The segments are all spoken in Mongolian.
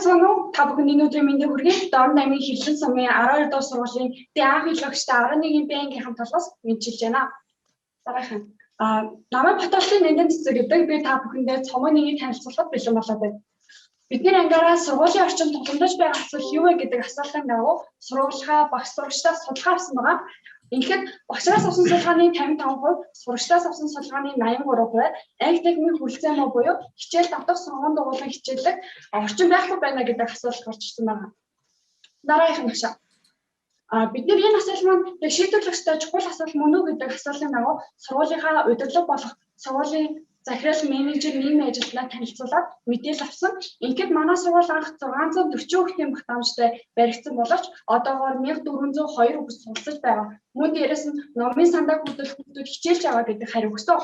байцгаана уу? Та бүхэн энэ өдрийн мэндийг хүргэе. Дорнод аймгийн Хэрлэн сумын 12 дугаар сургуулийн ДА хэлэгчтэй 11-ийн Б ангийн хамт олоос мэдчилж байна. Дараагийн намайг Баталын Нандин цэцэг гэдэг, би та бүхэндээ цомог нэгийг танилцуулахад бэлэн болоод байна. Бидний ангиараа сургуулийн орчинд тулгамдж байгаа асуудал юу вэ гэдэг асуултын дагуу сургуулийнхаа багш сурагчдаас судалгаа авсан байгаа. Ингээд багшаас авсан судалгааны 55%, сурагчдаас авсан судалгааны 83% анги танхимын хүрэлцээ муу буюу хичээл давтах, сонгон дугуйлан хичээллэх орчин байхгүй байна гэдэг асуулт гарч ирсэн байна. Дараагийнх нь багшаа. Бид нар энэ асуудал маань яг шийдвэрлэх ёстой чухал асуудал мөн үү гэдэг асуултын дагуу сургуулийнхаа удирдлага болох сургуулийн захирал, менежер, нийгмийн ажилтнаа танилцуулаад мэдээлэл авсан. Ингээд манай сургууль анх 640 хүүхдийн багтаамжтай баригдсан боловч одоогоор 1402 хүүхэд суралцаж байгаа. Мөн дээрээс нь номын сандаа хүртэл хүүхдүүд хичээлж байгаа гэдэг хариу өгсөн.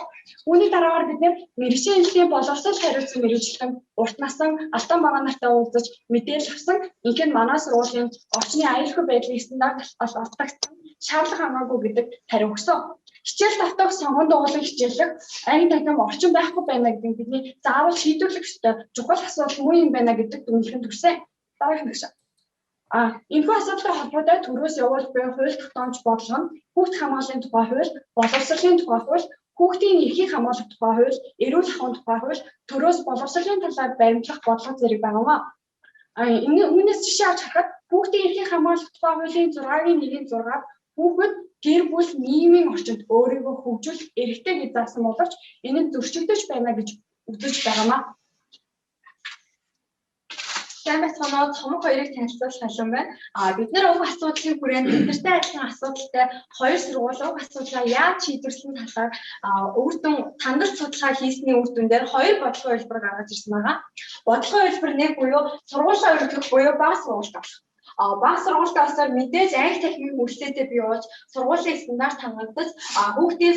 Үүний дараагаар бид нэр мэргэжлийн хэлний боловсрол хариуцсан мэргэжилтэн урт насан Алтан бага нартай уулзаж мэдээлэл авсан. Ингээд манай сургуулийн орчны аюулгүй байдлын стандарт алдагдсан, шаардлага хамаагүй гэдэг хариу өгсөн. Хичээл давтах, сонгон дугуйлан хичээллэх, анги танхим орчин байхгүй байна гэдэг нь бидний заавал шийдвэрлэх ёстой чухал асуудал мөн юм байна гэдэг дүгнэлтэнд хүрсэн. Дараагийн багш. Энэхүү асуудалтай холбоотой төрөөс явуул буй хууль тогтоомж бодлого нь хүүхд хамгааллын тухай хууль, боловсролын тухай хууль, хүүхдийн эрхийг хамгаалах тухай хууль, эрүүл ахуйн тухай хууль, төрөөс боловсролын талаар баримтлах бодлого зэрэг байгаа. Энэ үүнээс жишээ авч харахад хүүхдийн эрхийг хамгаалах тухай хуулийн 6-гийн 1-ийн 6-ад хүүхэд гэр бүл, нийгмийн орчинд өөрийгөө хөгжүүлэх эрхтэй гэж заасан боловч энэ нь зөрчигдөж байна гэж үзэж байгаамаа. Сайн байцгаана уу? Цомог хоёрыг танилцуулах халуун байна. Бид нэр уг асуудлын хүрээнд тэднэртэй адилхан асуудалтай хоёр сургууль уг асуудлаа яаж шийдвэрлэсэн талаар үр дүн тандарч судалгаа хийсний үр дүн дээр хоёр бодлогын хэлбэр гаргаж ирсэн байгаа. Бодлогын хэлбэр нэг буюу сургуулаа өргөх буюу бага сургуульд болох. Бага сургуультай болсоор мэдээж анги танхимын хүрэлцээтэй бий болж сургуулийн стандарт хангагдаж, хүүхдийн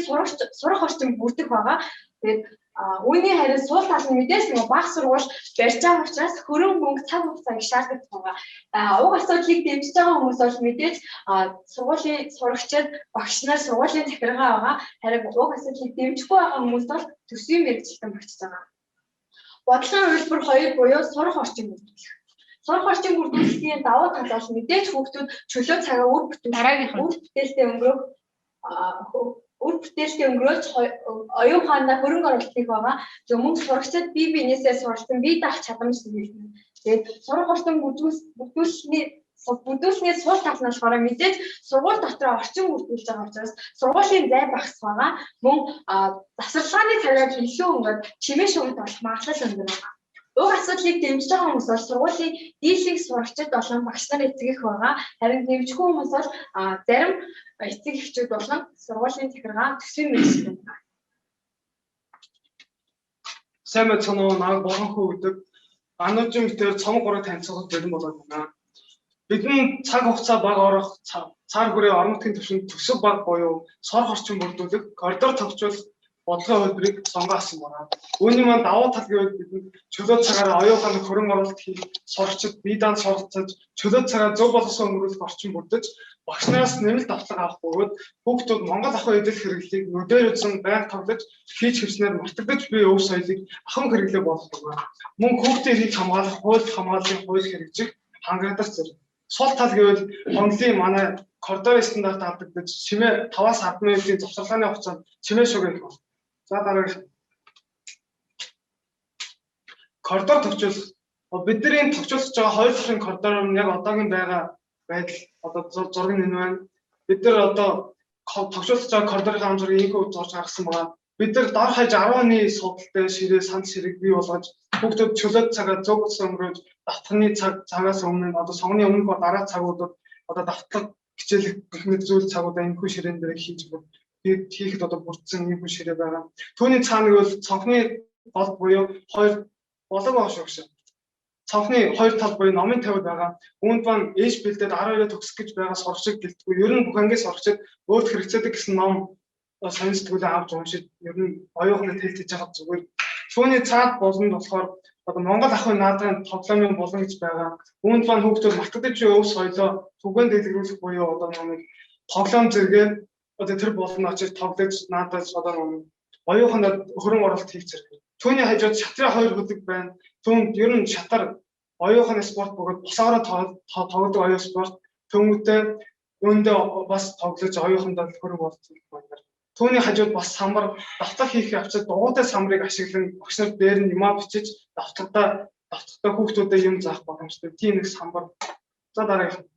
сурах орчин бүрдэх байгаа. Тэгээд үүний харин сул тал нь мэдээж нөгөө бага сургууль барьж байгаа учраас хөрөнгө мөнгө, цаг хугацааг шаарддаг байгаа. Уг асуудлыг дэмжиж байгаа хүмүүс бол мэдээж сургуулийн сурагчид, багш нар, сургуулийн захиргаа байгаа. Харин уг асуудлыг дэмжихгүй байгаа хүмүүс бол төсвийн мэргэжилтэн багтж байгаа. Бодлогын хувилбар 2 буюу сурах орчин бүрдүүлэх. Сурах орчин бүрдүүлэхийн давуу тал бол мэдээж хүүхдүүд чөлөө цагаа үр бүтээлтэй өнгөрөх, үр бүтээлтэй өнгөрөөж оюун ухаандаа хөрөнгө оруулалт хийх байгаа. Зөв мөн сурагчид бие биенээсээ суралцсан, бие даах чадамж нэмэгдэнэ. Тэгээд сурах орчин бүрдүүлсний сул тал нь болохоор мэдээж сургууль дотор орчин бүрдүүлж байгаа учраас сургуулийн зай багас байгаа. Мөн завсарлагын цагаар илүү ингээд чимээ шугамд болох магадлал өндөр байгаа. Уг асуудлыг дэмжиж байгаа хүмүүс бол сургуулийн дийлэнх сурагчид болон багш нар, эцэг эх байгаа. Харин дэмжихгүй хүмүүс бол зарим эцэг эхчүүд болон сургуулийн захиргаа, төсвийн мэргэжилтэн байна. Сайн байцгаана уу? Намайг Борхон хүү гэдэг. Анужин битээр цомог гурыг танилцуулах бэлэн болоод байна. Бидний цаг хугацаа бага орох, цаар хүрээ орон нутгийн түвшинд төсөв бага буюу сорох орчин бүрдүүлэх, коридор товчуулах бодлогын хувилбарыг сонгоо авсан байна. Үүний маань давуу тал гэвэл бидэнд чөлөө цагаараа оюун ухааны хөрөнгө оруулалт хийх, сурагчид бие даан суралцаж, чөлөө цагаа зөв боловсон өнгөрүүлэх орчин бүрдэж, багш нараас нэмэлт давтлага авах бөгөөд хүүхдүүд Монгол ахуй эдэл хэрэглэлийг нүдээр үзэн байнга тоглож хийж хэвснээр мартагдаж буй өв соёлыг ахуйн хэрэглээ болгодог байна. Мөн хүүхдийн эрхийг хамгаалах хууль, хамгааллын хууль хэрэгжих, хангагдах зэрэг. Сул тал гэвэл Монголын манай коридорын стандарт алдагдаж, чимээ 5-аас 10 минутын завсарлагын хугацаанд чимээ шугам их байна. За, дараагийн коридор товчуулах. Бидний товчуулж байгаа хоёр дахь коридор нь яг одоогийн байгаа байдал, одоо зураг нь энэ байна. Бид нар одоо товчуулж байгаа коридорын ам зургийг ийхүү зурж гаргасан байгаа. Бид нар дор хаяж 10-ны суудалтай ширээ, санд ширээг бий болгож, хүүхдүүд чөлөөт цагаа зөв утас өнгөрөөж, давтахны цаг цагаас өмнө, одоо сонгоны өмнөх ба дараа цагуудад одоо давтлага хичээлэх гэх мэт зүйл цагуудаа энэхүү ширээн дээр хийж хийхэд одоо бүрдсэн ийхүү ширээ байгаа. Түүний цаана гэвэл цонхны гол буюу хоёр болог байгаа шүү гэж. Цонхны хоёр тал буюу номын тавиуд байгаа. Үүнд маань ээж бэлдээд 12-оо төгсөх гэж байгаа сурагчид гэлтгүй. Ер нь бүх ангийн сурагчид өөрт хэрэгцээдэг гэсэн ном, сонин сэтгүүлээ авч уншиж, ер нь оюухныг тэлтэж байгаа зүгээр. Түүний цаад болонд болохоор одоо Монгол ахуй наадмын тоглоомын болон гэж байгаа. Үүнд маань хүүхдүүд мартагдаж буй өв соёлоо түгээн дэлгэрүүлэх буюу одоо нэг тоглоом зэрэгээр одоо тэр болон очиж тоглож, наадаж, одоо нэг оюухнад хөрөнгө оруулалт хийх зэрэг. Түүний хажууд шатрын хоёр бүлэг байна. Түүнд ер нь шатар Оюухан спорт бөгөөд босоороо тоглодог оюун спорт. Төнгөтэй үүндээ бас тоглож оюухандаа хөрөнгө оруулалт байна. Түүний хажууд бас самбар давтлага хийх явцад дугуйтай самбарыг ашиглан багш нар дээр нь юмаа бичиж давтлагадаа хүүхдүүдэд юм заах боломжтой. Тийм нэг самбар. За, дараагийнх.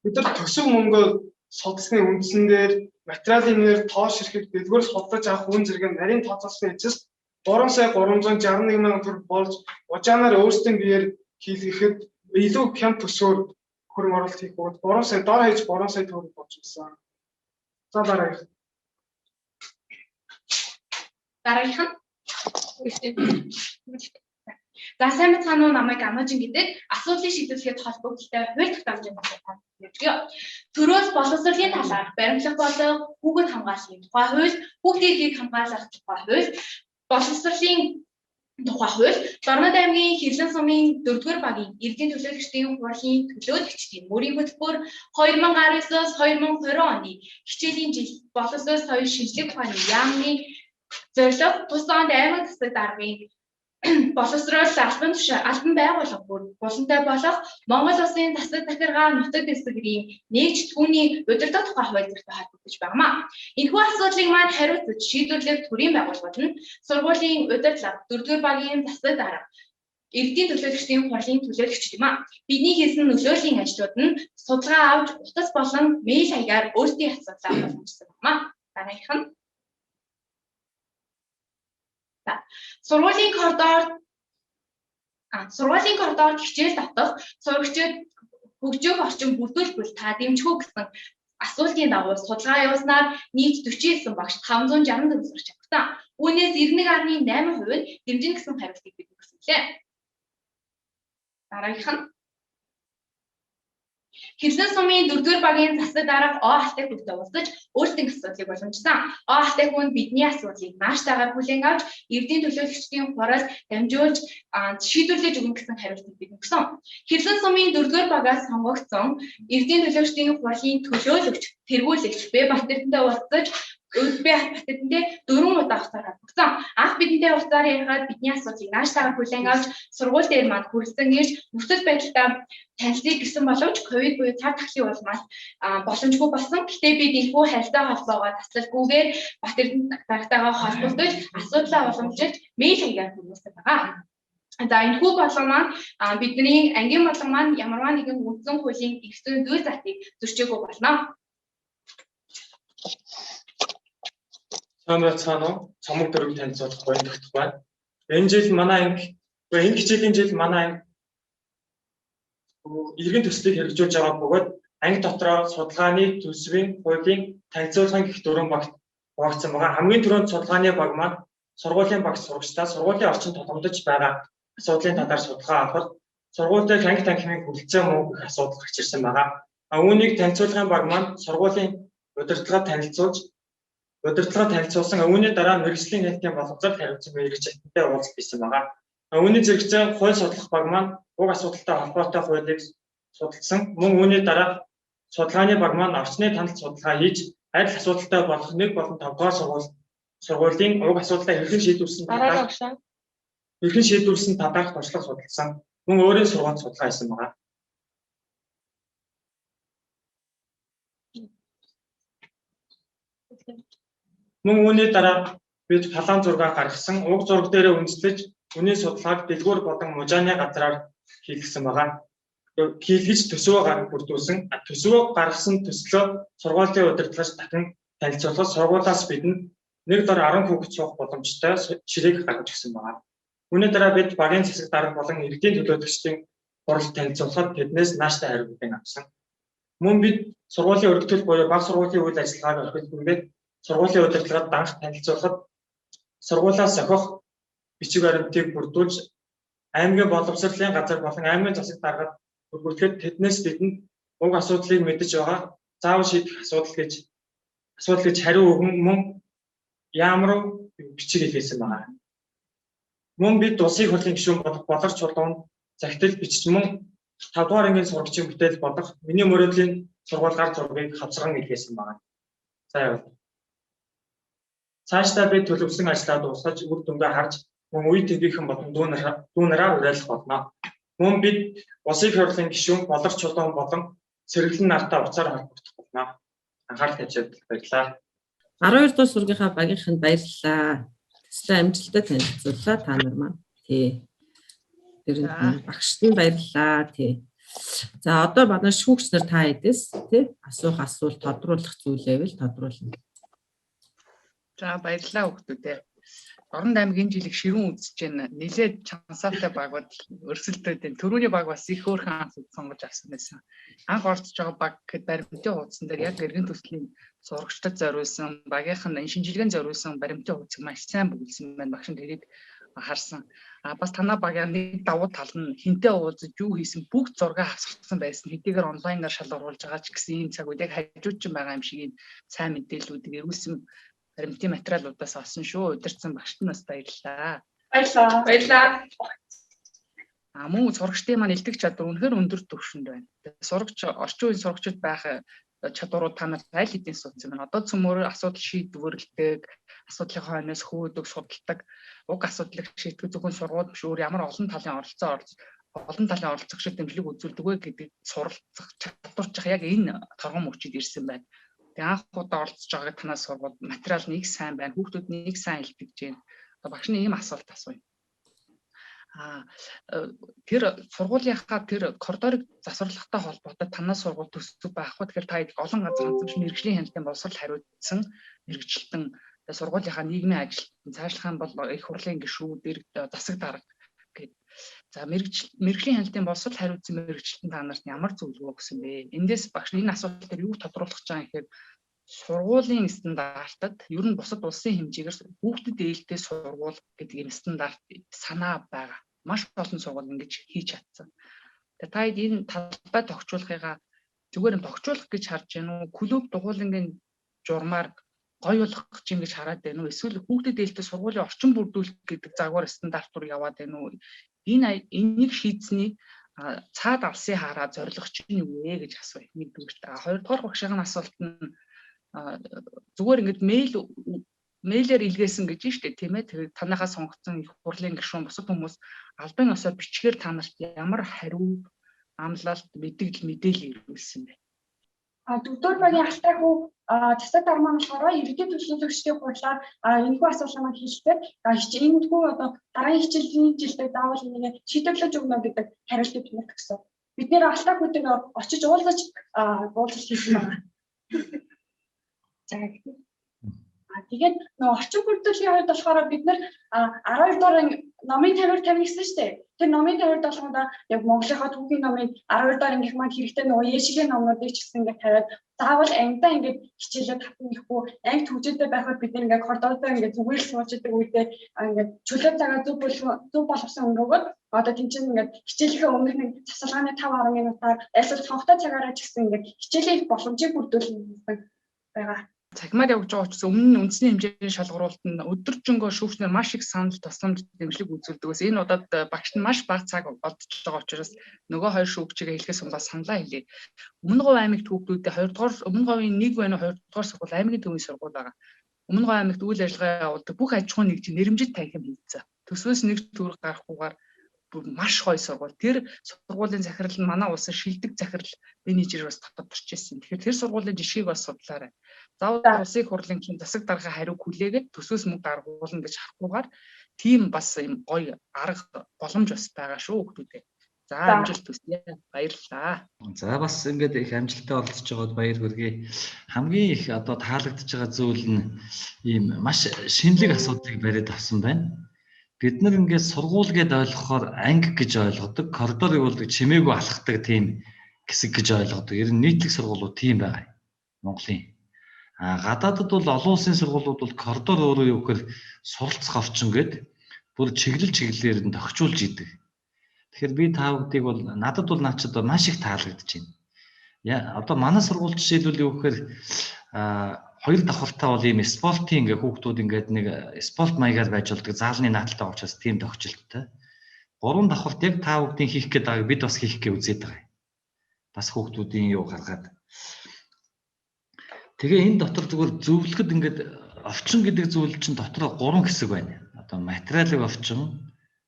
Бид нар төсөв мөнгөө судалсны үндсэн дээр материалын нэр тоо ширхэг дэлгүүр судалж авах үн зэрэг нарийн тооцоолсны эцэст 3 сая 361 мянган төгрөг болж ужаанаар өөрсдийн биеэр хийлгэхэд илүү хямд төсөөр хөрөнгө оруулалт хийх бөгөөд 3 сая дор хаяж 3 сая төгрөг болж байсан. За, дараагийнх. Дараагийнх нь. За, сайн байцгаана уу, намайг Анужин гэдэг, асуудлыг шийдвэрлэхэд холбогдолтой хууль тогтоомжийн талаар танд өгье. Төрөл боловсролын талаар баримтлах болон хүүхэд хамгааллын тухай хууль, хүүхдийн эрхийг хамгаалах тухай хууль, боловсролын тухай хууль, Дорнод аймгийн Хэрлэн сумын 4-р багийн иргэдийн төлөөлөгчдийн хурлын төлөөлөгчдийн мөрийн хөтөлбөр 2019-оос 2020 оны хичээлийн жил боловсрол соёл шинжлэх ухааны яамны зорилго тус онд аймаг засаг даргын боловсрол албан тушаал албан байгууллага бүр булантай болох Монгол Улсын засаг захиргаа нутаг дэвсгэрийн нэгж түүний удирдах тухай хууль зүйтэй холбогдож байнамаа. Энэхүү асуудлыг маань хариуцаж шийдвэрлэх төрийн байгууллагууд нь сургуулийн удирдлага, дөрөвдүгээр багийн засаг дарга, иргэдийн төлөөлөгчдийн хурлын төлөөлөгчд юм а. Бидний хийсэн нөлөөллийн ажлууд нь судалгаа авч утас болон мэйл хаягаар өөрсдийн асуудлаа боломжсон байна. Дараагийнх нь. За, сургуулийн коридорт хичээл давтах сурагчид хөгжих орчин бүрдүүлбэл та дэмжих үү гэсэн асуултын дагуу судалгаа явуулснаар нийт 49 багш 564 сурагч авсан. Үүнээс 91.8% нь дэмжинэ гэсэн хариултыг бид өгсөн лээ. Дараагийнх нь. Хэрлэн сумын 4-р багийн засаг дарга О Алтай хүүтэй уулзаж өөрсдийн асуудлыг уламжсан. О Алтай хүн бидний асуудлыг нааштайгаар хүлээн авч иргэдийн төлөөлөгчдийн хурал дамжуулж шийдвэрлэж өгнө гэсэн хариултыг бид өгсөн. Хэрлэн сумын 4-р багаас сонгогдсон иргэдийн төлөөлөгчдийн хурлын төлөөлөгч, тэргүүлэгч Б Батэрдэнтэй уулзаж би Батэрдэнтэй 4 удаа утсаар холбогдсон. Анх бидэнтэй утсаар яригаад бидний асуудлыг нааштайгаар хүлээн авч сургууль дээр манд хүрэлцэн ирж нөхцөл байдалтай танилцъя гэсэн боловч ковид буюу цар тахлын улмаас боломжгүй болсон. Гэхдээ бид энэхүү харилцаа холбоогоо таслалгүйгээр Батэрдэн даргатайгаа холбогдож асуудлаа уламжилж мэйл хаягаар хүргэсэн байгаа. За, энэхүү бодлого маань бидний ангийн бодлого маань ямарваа нэгэн үндсэн хуулийн эрх зүйн зүй затыг зөрчөөгүй болно. Сайн байцгаана уу? Цомог дөрвийг танилцуулах буян тогтох байна. Энэ жил манай анги, энэ хичээлийн жил манай анги иргэн төслийг хэрэгжүүлж байгаа бөгөөд анги дотроо судалгааны, төсвийн, хуулийн, танилцуулгын гэх дөрвөн багт хуваагдсан байгаа. Хамгийн түрүүнд судалгааны баг маань сургуулийн багш сурагчдаа сургуулийн орчин тодомдож байгаа асуудлын талаар судалгаа авахад сургууль дээр анги танхимын хүрэлцээ мөн гэх асуудал гарч ирсэн байгаа. Үүнийг танилцуулгын баг маань сургуулийн удирдлагад танилцуулж удирдлага танилцуулсан. Үүний дараа мэргэжлийн хяналтын боловсрол хариуцсан мэргэжилтэнтэй уулзалт хийсэн байгаа. Үүний зэрэгцээ хууль судлах баг маань уг асуудалтай холбоотой хуулийг судалсан. Мөн үүний дараа судалгааны баг маань орчны танил судалгаа хийж адил асуудалтай болох 1 болон 5 дугаар сургуулийн уг асуудлаа хэрхэн шийдвэрлэсэн талаарх туршлага судалсан. Мөн өөрийн сургуульд судалгаа хийсэн байгаа. Мөн үүний дараа бид план зураг гаргасан. Уг зураг дээрээ үндэслэж үнийн судалгааг дэлгүүр болон мужааны газраар хийлгэсэн байгаа. Хийлгэж төсвөө гаргах бүрдүүлсэн. Төсвөө гаргасан төслөө сургуулийн удирдлагч дахин танилцуулахад сургуулиас бидэнд нэг дор 10 хүүхэд суух боломжтой ширээг гаргаж өгсөн байгаа. Үүний дараа бид багийн засаг дарга болон иргэдийн төлөөлөгчдийн хурал танилцуулахад тэднээс нааштай хариу авсан. Мөн бид сургуулийн өргөтгөл буюу бага сургуулийн үйл ажиллагааг орхиж бүргээд сургуулийн удирдлагад данх танилцуулахад сургуулиас зохих бичиг баримтыг бүрдүүлж аймгийн боловсролын газар болон аймгийн засаг даргад хүргэхэд тэднээс бидэнд уг асуудлыг мэдэж байгаа, заавал шийдэх асуудал гэж хариу өгөн мөн яам руу бичиг илгээсэн байна. Мөн бид улсын хурлын гишүүн болох Болор чулуунд захидал бичиж мөн 5 дугаар ангийн сурагчийн бүтээл болох миний мөрөөдлийн сургууль гар зургийг хавсарган илгээсэн байна. За, явъя. Цаашдаа бид төлөвлөсөн ажлаа дуусгаж үр дүнгээ харж Мөн үе тэнгийнхэн болон дүү нараа уриалах болно. Мөн бид Улсын их хурлын гишүүн Болор Чулуун болон сэргэлэн нартай уцаар холбогдох болно. Анхаарал тавьж баярлалаа. 12 дугаар сургийнхаа багийнханд баярлалаа. Төслөө амжилттай танилцууллаа та нар маань. Тий. Тэр багшд нь баярлалаа. Тий. За, одоо манай шүүгч нар та хэдээс, тий, асуух асуулт, тодруулах зүйлээвэл тодруулна. За, баярлалаа, хүүхдүүдээ. Дорнод аймгийн жилиг ширүүн үзэж байна. Нилээд чансаатай багууд өрсөлдөд байна. Төрүүний баг бас их хөөрхөн асуудал сонгож авсан байсан. Анх орцож байгаа баг гэхэд баримтын хуудсан дээр яг эргэн төслийн сурагчдад зориулсан, багийнх нь шинжилгээнд зориулсан баримтын хуудсыг маш сайн бүгэлсэн байна. Багш нь тэрийг харсан. А бас танаа багийн нэг давуу тал нь хинтээ уулзаж юу хийсэн бүх зураг хавсарсан байсан. Хэдийгээр онлайнаар шалгаруулж байгаа ч гэсэн ийм цаг үед яг хажуучин байгаа юм шиг ийм сайн мэдээллүүдийг эрүүлсэн баримтын материалуудаас олсон шүү. Удирдсан багшд нь бас баярлалаа. Баярлалаа. Баярлалаа. А мөн сурагчдын маань илтгэх чадвар үнэхээр өндөр түвшинд байна. Сурагч, орчин үеийн сурагчид байх чадварууд та нар аль хэдийн суудсан байна. Одоо цөмөр асуудал шийдвэрлэдэг, асуудлын хойноос хөөдөг, судалдаг, уг асуудлыг шийтгэх зөвхөн сургууль биш, өөр ямар олон талын оролцоо олон талын оролцогчид дэмжлэг үзүүлдэг вэ гэдэг суралцах чадварчих яг энэ торгон мөчид ирсэн байна. Тэгээ анх удаа оролцож байгааг танаас сургууль материал нэг сайн байна. Хүүхдүүд нэг сайн илтгэж байна. Одоо багш нь ийм асуулт асууя. А тэр сургуулийнхаа тэр коридорыг засварлахтай холбоотой танаас сургууль төсөв байхгүй. Тэгэхээр та олон газар хандсан биш, мэргэжлийн хяналтын боловсрол хариуцсан мэргэжилтэн, сургуулийнхаа нийгмийн ажилтан, цаашлах юм бол их хурлын гишүүд, засаг дарга гээд. За, мэргэжлийн хяналтын боловсрол хариуцсан мэргэжилтэн та нарт ямар зөвлөгөө өгсөн бэ? Эндээс багш энэ асуулт дээр юу тодруулах гэж байгаа юм гэхээр сургуулийн стандартад ер нь бусад улсын хэмжээгээр хүүхдэд ээлтэй сургууль гэдэг юм стандарт санаа байгаа. Маш олон сургууль ингэж хийж чадсан. Тэгээ та энэ талбай тохижуулахыгаа зүгээр юм тохижуулах гэж харж байна уу? Клуб дугуулангийн журмаар гоёулах гэж ингэж хараад байна уу? Эсвэл хүүхдэд ээлтэй сургуулийн орчин бүрдүүлэх гэдэг загвар стандарт руу яваад байна уу? Энийг шийдсэний цаад алсын хараа зорилго чинь юу вэ гэж асууя. Нэгдүгээрт. Хоёрдугаар багшийн асуулт нь зүгээр ингээд мэйлээр илгээсэн гэж нь шүү дээ, тийм ээ. Тэгээд танахаа сонгогдсон их хурлын гишүүн, бусад хүмүүс албан ёсоор бичгээр та нарт ямар хариу, амлалт, мэдээлэл ирүүлсэн бэ? А дөрөвдүгээр багийн алтай хүү засаг дарга маань болохоор иргэдийн төлөөлөгчдийн хурлаар энэхүү асуудлыг маань хэлдэг. Энэхүү одоо дараагийн хичээлийн жилдээ заавал энийг шийдвэрлэж өгнө гэдэг хариултыг бид нарт өгсөн. Бид нэр алтай хүүтэйгээ очиж уулзаж уулзалт хийсэн байна. За. Тэгээд нөгөө орчин бүрдүүлгийн хувьд болохоор бид нар 12 дугаар номын 50-аар тавина гэсэн шүү дээ. Тэр номын 50-аар болгондоо яг Монголынхаа түүхийн номын 12 дугаар ангийнх маань хэрэгтэй нөгөө ээжлийн номнуудыг ч гэсэн ингээд тавиад, заавал ангидаа ингээд хичээлээ татна гэхгүй, анги түгжээдээ байхад бид нар ингээд коридордоо ингээд зүгээр л сууж идэг үедээ ингээд чөлөө цагаа зөв боловсон өнгөрөөгөөд одоо тийм чинь ингээд хичээлийнхээ өмнөх нэг завсарлагын 5 10 минутаар альсвал цонхтой цагаараа ч гэсэн ингээд хичээлийн их боломжийг бүрдүүлнэ гэсэн байгаа. Цахимаар явж байгаа учраас өмнө нь үндэсний хэмжээний шалгаруулалт нь өдөржингөө шүүгчнэр маш их санал тусламж дэмжлэг үзүүлдэг ус. Энэ удаад багш нь маш бага цаг олдож байгаа учраас нөгөө хоёр шүүгчийг хэлэхээс өмнө бас саналаа хэлье. Өмнө Говь аймагт хүүхдүүдээ 2 дугаар, Өмнө Говийн 1 байна уу, 2 дугаар сургууль, аймгийн төвийн сургууль байгаа. Өмнө Говь аймагт үйл ажиллагаа явуулдаг бүх аж ахуйн нэгж нэрэмжит танхим хийцээ. Төсвөөс нэг төгрөг гарахгүйгээр маш гоё сургууль. Тэр сургуулийн захирал нь манай улсын шилдэг захирал менежер бас тодорч ирсэн. Тэгэхээр тэр сургуулийн жишгийг бас судлаарай. Заавал улсын хурлын чин засаг даргын хариуг хүлээгээд төсөөс мөнгө гаргуулна гэж харахгүйгээр тийм бас юм гоё арга боломж бас байгаа шүү, хүүхдүүдээ. За, амжилт хүсье. Баярлалаа. За, бас ингээд их амжилттай оролцож байгаад баяр хүргэе. Хамгийн их одоо таалагдж байгаа зүйл нь ийм маш шинэлэг асуудлыг бариад авсан байна. Бид нар ингээд сургууль гэдээ ойлгохоор анги гэж ойлгодог, коридорыг бол чимээгүй алхдаг тийм хэсэг гэж ойлгодог. Ер нь нийтлэг сургуулиуд тийм байгаа. Монголын. А гадаадд бол олон улсын сургуулиуд бол коридор өөрөө юу гэхээр суралцах орчин гээд бүр чиглэл чиглэлээр нь тохижуулж идэг. Тэгэхээр би та бүдийг бол надад бол наад чад маш их таалагдж байна. Я одоо манай сургууль жишээлбэл юу гэхээр хоёр давхартаа бол ийм спортын ингээ хүүхдүүд ингээд нэг спорт маягаар байж болдог, заалны наадaltaй учраас тийм тохижилттой. Гурван давхарт яг та бүдийн хийх гээд байгааг бид бас хийх гээ үзээд байгаа юм. Бас хүүхдүүдийн юу гаргаад. Тэгээ энэ дотор зүгээр зөвлөхөд ингээд орчин гэдэг зүйл чинь дотроо гурван хэсэг байна. Одоо материалын орчин,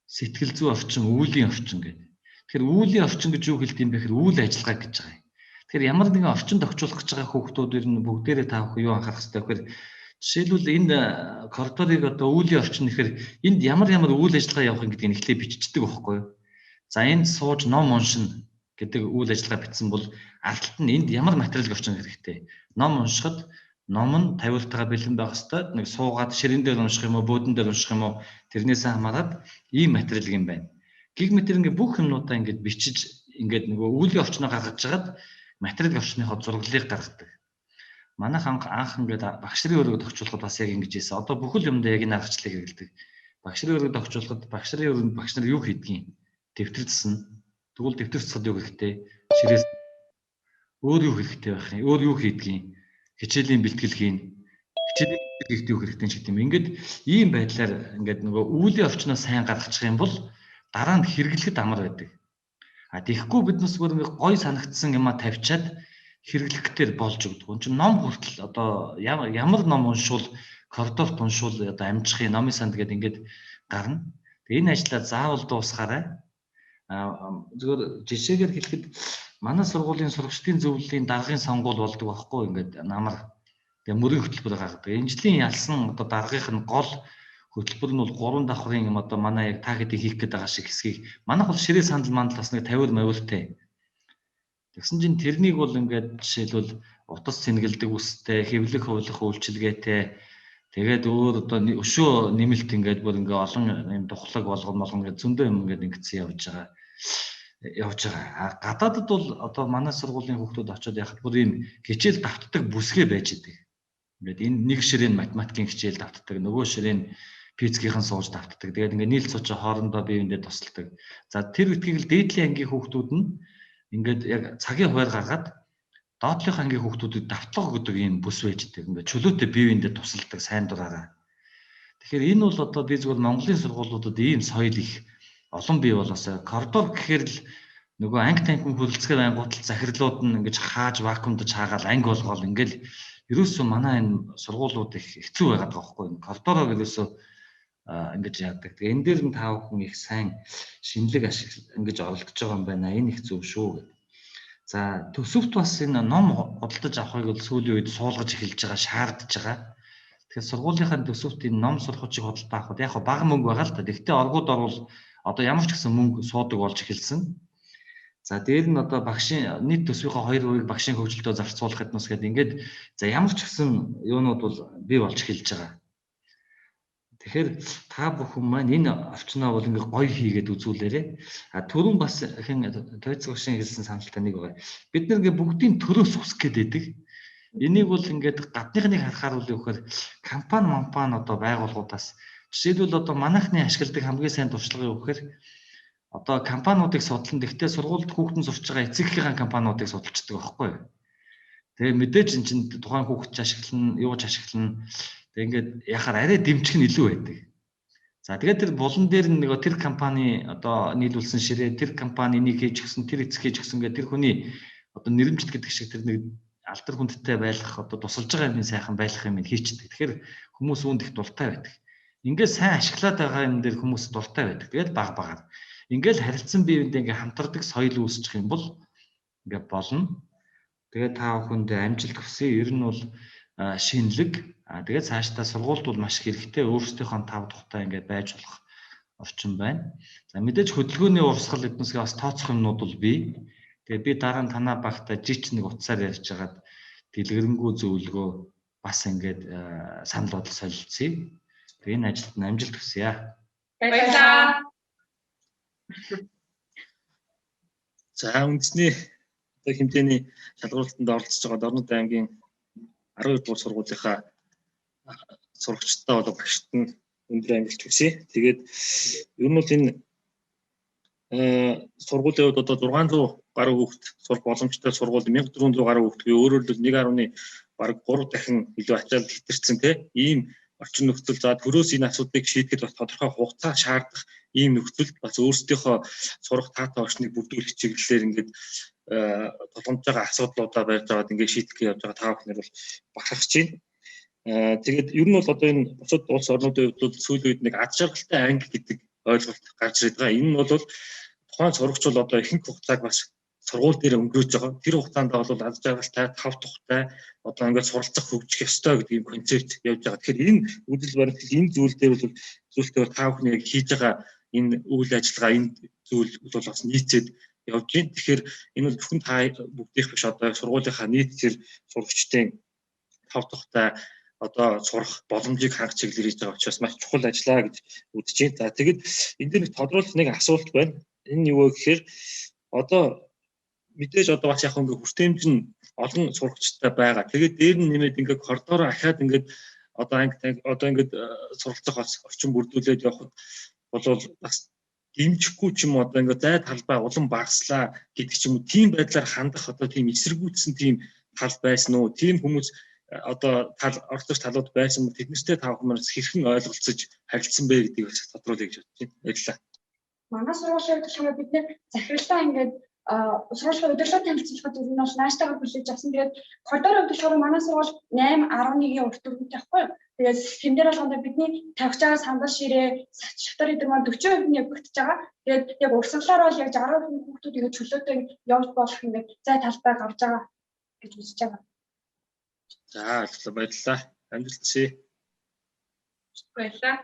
сэтгэл зүйн орчин, үйлийн орчин гэдэг. Тэгэхээр үйлийн орчин гэж юу хэлдэг юм бэ гэхээр үйл ажиллагаа гэж байгаа юм. Тэгэхээр ямар нэгэн орчин тохиолдох гэж байгаа хүүхдүүд ер нь бүгдээрээ та бүхэн юу анхаарах хэрэгтэй вэ гэхээр жишээлбэл энэ коридорыг одоо үйлийн орчин гэхээр энд ямар ямар үйл ажиллагаа явах юм гэдгийг эхлээ биччихдэг байхгүй юу? За энд сууж ном уншина гэдэг үйл ажиллагаа бичсэн бол ардталт нь энд ямар материал орчин хэрэгтэй. Ном уншихад ном нь тавиултайгаа бэлэн байх ёстой. Нэг суугаад ширэн дээр унших юм уу, буудан дээр унших юм уу тэрнээсээ хамаарат ийм материал юм байна. Гиг мэтэр ингээ бүх юмнуудаа ингээд бичиж ингээд нөгөө үйлийн орчноо гаргаж жагаад материал орчныхоо зураглалыг гаргадаг. Манайх анх ингээд багш нарын өрөөг тохиолдоход бас яг ингэж хийсэн. Одоо бүхэл юмдаа яг энэ аргачлалыг хэрэглэдэг. Багш нарын өрөөг тохиолдоход багш нарын өрөөнд багш нар юу хийдгийг дэвтэр засна. Тэгвэл дэвтэр засахад юу хэрэгтэй? Ширээс өөр юу хэрэгтэй байх юм? Өөр юу хийдгийг? Хичээлийн бэлтгэл хийн. Хичээлийн бэлтгэл хийхдээ юу хэрэгтэй ч гэдэг юм. Ингээд ийм байдлаар ингээд нөгөө үйлийн орчноо сайн гаргачих юм бол дараа нь хэрэглэхэд амар байдаг. А тэгэхгүй биднес зүгээр ингээд гой санагдсан юмаа тавьчаад хэрэглэх гэтэр болж өгдөг. Энд чинь ном хүртэл одоо ямар ном уншвал коридорт уншвал одоо амжих юм номын санд гэдэг ингээд гарна. Тэгээ энэ ажлаа заавал дуусгаарай. А зөвхөн жишээгээр хэлэхэд манай сургуулийн сурагчдын зөвлөлийн даргын сонгуул болдог байхгүй ингээд намар. Тэгээ мөрийн хөтөлбөр гаргадаг. Энэ жилийн ялсан одоо даргынх нь гол хөтөлбөр нь бол 3 давхрын юм одоо манай яг та хэдий хийх гээд байгаа шиг хэсгийг манайх бол ширээ сандал мандал бас нэг тавиур мавиртай. Тэгсэн чинь тэрнийг бол ингээд жишээлбэл утас цэнгэлдэг үстэй, хэвлэх хувлах үйлчилгээтэй тэгээд өөр одоо өшөө нэмэлт ингээд бүр ингээд олон юм тухлаг болгоно болгоно гэж зөндөө юм ингээд ингэсэн явж байгаа. А гадаадд бол одоо манай сургуулийн хүүхдүүд очиод яхад бүр ийм хичээл давтдаг бүсгээ байж идэг. Ингээд энэ нэг ширээ нь математикийн хичээл давтдаг, нөгөө ширээ нь физикийн сууж давтдаг. Тэгээд ингээд нийл цуучаа хоорондоо бие биендээ тусалдаг. За тэр үтгийг л дээдлийн ангийн хүүхдүүд нь ингээд яг цагийн хуваар гаргаад доотлын ангийн хүүхдүүдэд давтлага өгдөг ийм бүс байж идэг. Ингээд чөлөөтэй бие биендээ тусалдаг сайн дураараа. Тэгэхээр энэ бол одоо би зүгээр Монголын сургуулиудад ийм соёл их олон бий болоосаа коридор гэхээр л нөгөө анги танхим хөрөлцгөө ангуутал захирлууд нь ингэж хааж вакуумдаж хаагаал анги болгоол ингээл ерөөсөө манай энэ сургуулиуд их хэцүү байгаад байгаа байхгүй юу? Коридороо ерөөсөө ингэж яадаг. Тэгээ энэ дээр нь та бүхэн их сайн шинэлэг ашиг ингэж оролдож байгаа юм байна. Энэ их зөв шүү гэдэг. За төсөвт бас энэ ном худалдаж авахыг бол сүүлийн үед суулгаж эхэлж байгаа, шаардж байгаа. Тэгэхээр сургуулийнхаа төсөвт энэ ном сурахчийг худалдаа авахд яг бага мөнгө байгаа л та. Тэгвэл оргууд орвол одоо ямар ч гэсэн мөнгө суудаг болж эхэлсэн. За дээр нь одоо багшийн нийт төсвийнхөө 2% багшийн хөгжилтөд зарцуулах гэднээс гээд ингээд за ямар ч гэсэн юунууд бол бий болж эхэлж байгаа. Тэгэхээр та бүхэн маань энэ орчноо бол ингээ гоё хийгээд үзүүлээрэй. А түрүүн бас хэн Тойцог багшийн хэлсэн саналтай нэг байгаа. Бид нар ингээ бүгдийн төрөөс үсэх гээд байдаг. Энийг бол ингээд гадныхныг харахаар бол юу гэхээр компани компани одоо байгууллагуудаас жишээлбэл одоо манайхны ашигладаг хамгийн сайн туршлага юу гэхээр одоо компаниудыг судлан тэгтээ сургуульд хүүхдэн сурч байгаа эцэгхийн компаниудыг судалцдаг байхгүй юу. Тэгээ мэдээж эн чинь тухайн хүүхд ч ашиглана, юу ч ашиглана. Тэгээ ингээд яхаар арай дэмжих нь илүү байдаг. За тэгээд тэр булан дээр нь нөгөө тэр компани одоо нийлүүлсэн ширээ, тэр компани энийг хийж өгсөн, тэр эцэг хийж өгсөн гэдэг тэр хүний одоо нэрэмжит гэдэг шиг тэр нэг алдар хүндтэй байх одоо тусалж байгаа юмыг сайхан байх юм хийчихдээ. Тэгэхээр хүмүүс үүнд их дуртай байдаг. Ингээд сайн ашиглаад байгаа юм дээр хүмүүс дуртай байдаг. Тэгээд баг багаар ингээл харилцан бие биендээ ингээ хамтардаг соёл үүсчих юм бол ингээ болно. Тэгээд та бүхэнд амжилт хүсье. Ер нь бол шинэлэг. Тэгээд цаашдаа сургуульд бол маш хэрэгтэй өөрсдийнхөө тав тухтай ингээд байж болох орчин байна. За мэдээж хөдөлгөөний урсгал эднүсгээ бас тооцох юмнууд бол бий. Тэгээд би дараа нь танаа багта жич нэг утсаар ярьж хагаад дэлгэрэнгүй зөвлөгөө бас ингээд санал бодол солилцъя. Тэгээд энэ ажилд нь амжилт хүсье. Баярлалаа. За үндэсний одоо хэмжээний шалгаруулалтанд оролцож байгаа Дорнод аймгийн 12 дугаар сургуулийнхаа сурагчдаа болон багшид нь өндөр амжилт хүсье. Тэгээд ер нь бол энэ сургуулийн хувьд одоо 600 гаруй хүүхэд сурах боломжтой сургууль 1400 гаруй хүүхэд буюу өөрөөр хэлбэл 1.3 дахин илүү ачаал хэтэрсэн те ийм орчин нөхцөл за төрөөс энэ асуудлыг шийдэхэд бас тодорхой хугацаа шаардах ийм нөхцөлд бас өөрсдийнхөө сурах таатай орчныг бүрдүүлэх чиглэлээр ингээд тулгамдж байгаа асуудлуудаа барьж аваад ингээд шийдэх гэж явж байгаа та бүхнэр бол бахархаж байна. Тэгээд ер нь бол одоо энэ бусад улс орнуудын хувьд бол сүүлийн үед нэг ад жаргалтай анги гэдэг ойлголт гарч ирээд байгаа. Энэ нь бол тухайн сурагч бол одоо ихэнх хугацааг бас сургууль дээр өнгөрөөж байгаа. Тэр хугацаанд бол аз жаргалтай, тав тухтай одоо ингээд суралцах, хөгжих ёстой гэдэг юм концепт явж байгаа. Тэгэхээр энэ үзэл баримтлал, энэ зүйл дээр бол зүйлтэй бол та бүхний яг хийж байгаа энэ үйл ажиллагаа, энэ зүйл бол бас нийцээд явж байна. Тэгэхээр энэ бол зөвхөн та бүгдийнх биш, одоо сургуулийнхаа нийт тэр сурагчдын тав тухтай одоо сурах боломжийг хангах чиглэлээр хийж байгаа учраас маш чухал ажиллаа гэж үзэж байна. За, тэгэд энэ дээр нэг тодруулах нэг асуулт байна. Энэ юу вэ гэхээр одоо мэдээж одоо бас яг ингээ хүртээмж нь олон сурагчтай байгаа. Тэгээд дээр нь нэмээд ингээ коридороо ахаад ингээд одоо анги одоо ингээд суралцах бас орчин бүрдүүлээд явхад болвол бас дэмжихгүй ч юм уу, одоо ингээ зай талбай улам багаслаа гэдэг ч юм уу, тийм байдлаар хандах одоо тийм эсэргүүцсэн тийм тал байсан уу? Тийм хүмүүс одоо тал оролцогч талууд байсан бол тэднэртэй та бүхэн хэрхэн ойлголцож харилцсан бэ гэдгийг бас тодруулъя гэж бодож байна. Баярлалаа. Манай сургуулийн хувьд болохоор бид нэр захирлаа ингээд сургуулийн удирдлага танилцуулахад ер нь бол нааштайгаа хүлээж авсан. Тэгээд коридорын хувьд болохоор манай сургууль 8.11-ийн урт өргөнтэй байхгүй юу? Тэгээд тэн дээр болгондоо бидний тавьж байгаа сандал, ширээ, шатар эдэр маань 40% нь явагдаж байгаа. Тэгээд яг урсгалаар бол яг 60% хүүхдүүд ингээд чөлөөтэй явж болох ингээд зай талбай гарч байгаа гэж үзэж байгаа. За, ойлголоо, баярлалаа. Амжилт хүсье. Баярлалаа.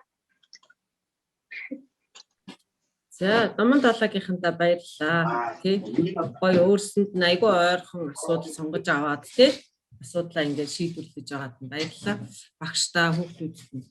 За, Номон далаагийнхандаа баярлалаа. Тий. Гоё өөрсөнд нь айгүй ойрхон асуудал сонгож аваад, тий, асуудлаа ингээд шийдвэрлэж байгаад нь баярлалаа. Багштай, хүүхдүүдэд нь.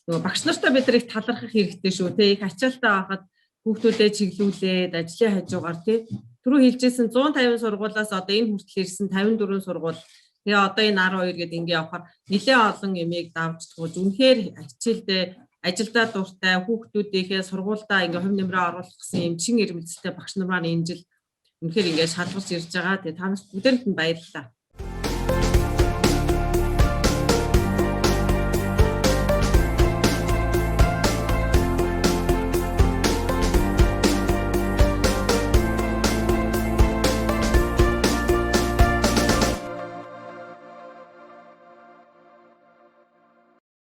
Нөгөө багш нартай бид нар их талархах хэрэгтэй шүү, тий. Их ачаалтаа байхад хүүхдүүдээ чиглүүлээд ажлын хажуугаар, тий. Түрүү хэлжсэн 150 сургуулиас одоо энэ хүртэл ирсэн 54 сургууль. Тэгээ одоо энэ 12 гэдэг ингээ явахаар нэлээд олон юмыг давж тууж, үнэхээр хичээлдээ, ажилдаа дуртай, хүүхдүүдийнхээ сургуульдаа ингээ хувь нэмрээ оруулах гэсэн юм чин ирмэлцэлтэй багш нар маань энэ жил үнэхээр ингээ шалгарч ирж байгаа. Тэгээ та нарт бүгдээрэнд нь баярлалаа.